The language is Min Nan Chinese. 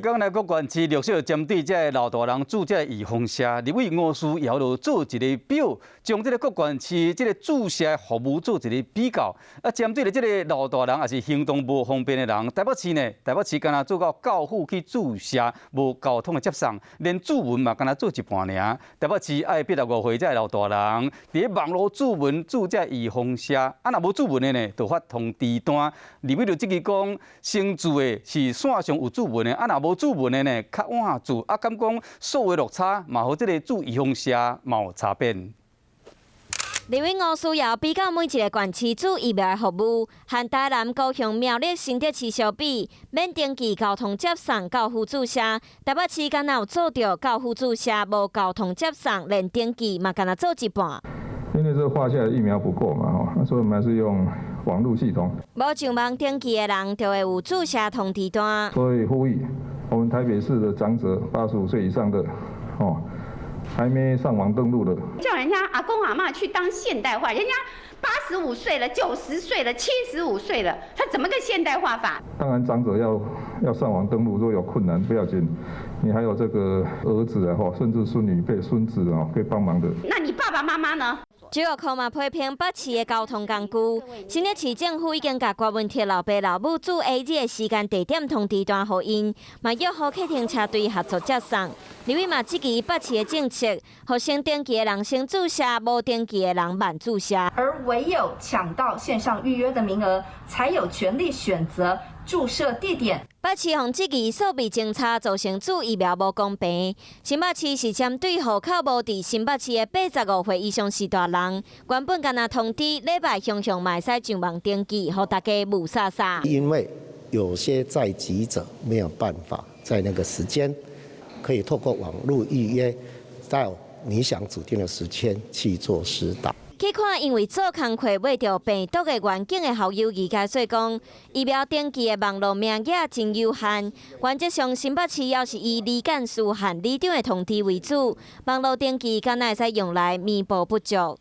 剛來各縣市陸續針對這个老大人注這个預防射，立委吳思瑤就做一个表，將這个各縣市這个注射服務做一个比較。啊，針對著這个老大人抑是行動無方便的人，台北市呢，台北市干焦做到到府去注射，無交通的接送，連注文嘛干焦做一半爾。台北市愛85歲這个老大人，佇咧網路注文注這預防射，啊，若無注文的呢，就發通知單。立委就質疑講，先注的是線上有注文的，啊，若無注文的呢，較晚注，啊，敢講數位落差，嘛予這个注預防射嘛有差別。立委吳思瑤比較每一个縣市注疫苗的服務，和台南、高雄、苗栗、新竹市相比，免登記交通接送到府注射，台北市敢若有做著到府注射，無交通接送，連登記嘛干焦做一半。因為這個發下的疫苗不夠嘛，吼，所以我們還是用網路系統。無上網登記的人，就會有注射通知單。所以呼籲我們台北市的長者，85歲以上的，哦，還沒上網登錄的，叫人家阿公阿嬤去當現代化，人家85歲了、90歲了、75歲了，他怎麼個現代化法？當然，長者要上網登錄，如果有困難不要緊，你還有這個兒子啊，甚至孫女輩、孫子啊，可以幫忙的。那你爸爸媽媽呢？主要科嘛批評北市的交通工具，新竹市政府已經共郭文鐵老爸老母注 AZ 的時間地點通知單予𪜶，嘛約好客停車隊合作接送。立委嘛質疑北市的政策，予先登記的人先注射，無登記的人慢注射。而唯有搶到線上預約的名額，才有權利選擇注射地點。北市予質疑數位政策造成注疫苗無公平。新北市是針對戶口無佇新北市的85歲以上序大人，原本干焦通知禮拜雄雄嘛會使上網登記，予大家霧煞煞。因為有些在籍者沒有辦法在那個時間，可以透過網路預約到你想指定的時間去做施打。去看，因為做工課買著病毒的願景的校友，解說講，疫苗登記的網路名額真有限，原則上新北市猶是以里幹事和里長的通知為主，網路登記敢若會使用來彌補不足。